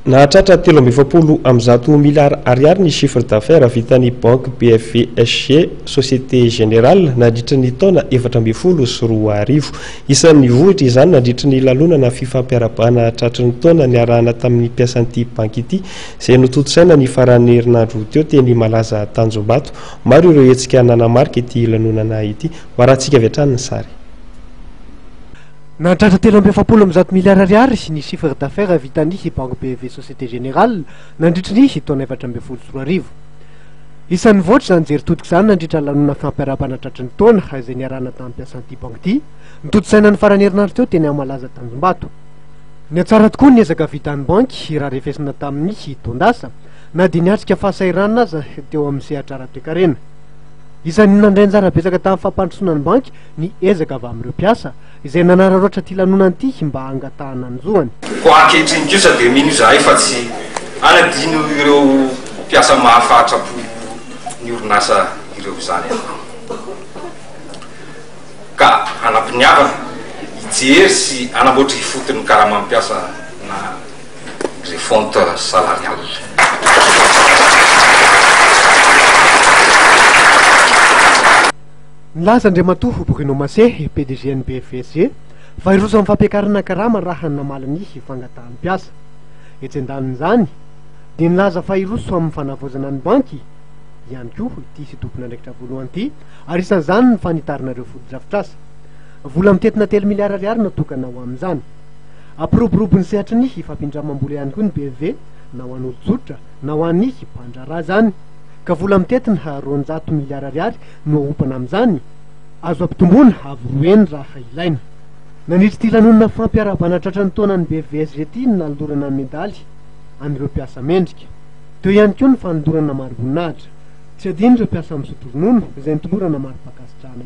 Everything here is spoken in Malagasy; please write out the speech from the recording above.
Nahatratra 143 miliara ariary ny chiffre d'affaires vitan'ny banky BFVSG Société Générale nandritra ny taona 2014. Isan'ny nivohitra izany nandritra ny lalonana fifampiarahabana tratry ny taona niarahana tamin'ny mpiasan'ity banky ity izay notontosaina ny faran'ny herinandro teo teny Malaza Tanjombato. Maro ireo hetsika nanamarika ity lanonana ity. Ho arahantsika avy hatrany ny sary. Nahatratra 143 miliara ariary ny chiffre d'affaires vitan'ny banky BFV Société Générale nandritry ny taona 2014. Isan'ny nivoatra izany jery todika izany nandritra ny lanonana fampiarahabana tratry ny taona izay niarahana tamin'ny mpiasan'ity banky ity notontosaina ny faran'ny herinandro teo teny Amalaza Tanjombato. Nihatsara tokoa ny ezaka vitan'ny banky raha refesina tamin'ny taon-dasa na dia niatrika fahasahiranana aza teo amin'ny sehatra ara-toekarena. Isan'ny nandray anjara betsaka tamin'ny fampandrosoana ny banky ny ezaka avy amin'ireo mpiasa izay nanararaotra ity lanonana ity mba hangatahana ny zoany. Koa ankehitriny kosa dia mino izahay fa tsy hanadino ireo mpiasa mahafatrapo ny orinasa ireo izany ianao. Ka hanam-piniavana hijery sy hanamboatra ifotony ny karaman'ny mpiasa na refonte salariale. Nilaza Andriamatoa Bruno Macé, PDG an'ny BFSG, fa hiroso amin'ny fampiakarana karama raha namaly ny fangatahan'ny mpiasa. Etsy andanin'izany, dia nilaza fa hiroso amin'ny fanavaozana ny banky ihany koa ity tompon'andraikitra voalohany ity ary isan'izany ny fanitarana ireo fotodrafitrasa. Vola mitentina 3 miliara ariary natokana ho amin'izany. Hampiroborobo ny sehatry ny fampindramam-bola ihany koa ny BFV na ho an'olon-tsotra na ho an'ny mpandraharaha izany, ka vola mitentina 200 miliara ariary no aompana amin'izany, azo ampitomboina avo roa heny raha ilaina. Nandritra ity lanonana fampiarahabana tratra ny taonan'ny BFVSG ity ny nanolorana ny medaly an'ireo mpiasa mendrika. Teo ihany koa ny fanolorana mari-boninahitra. Tsy adino ireo mpiasa misotro ronono izay notolorana mari-pankasitrahana.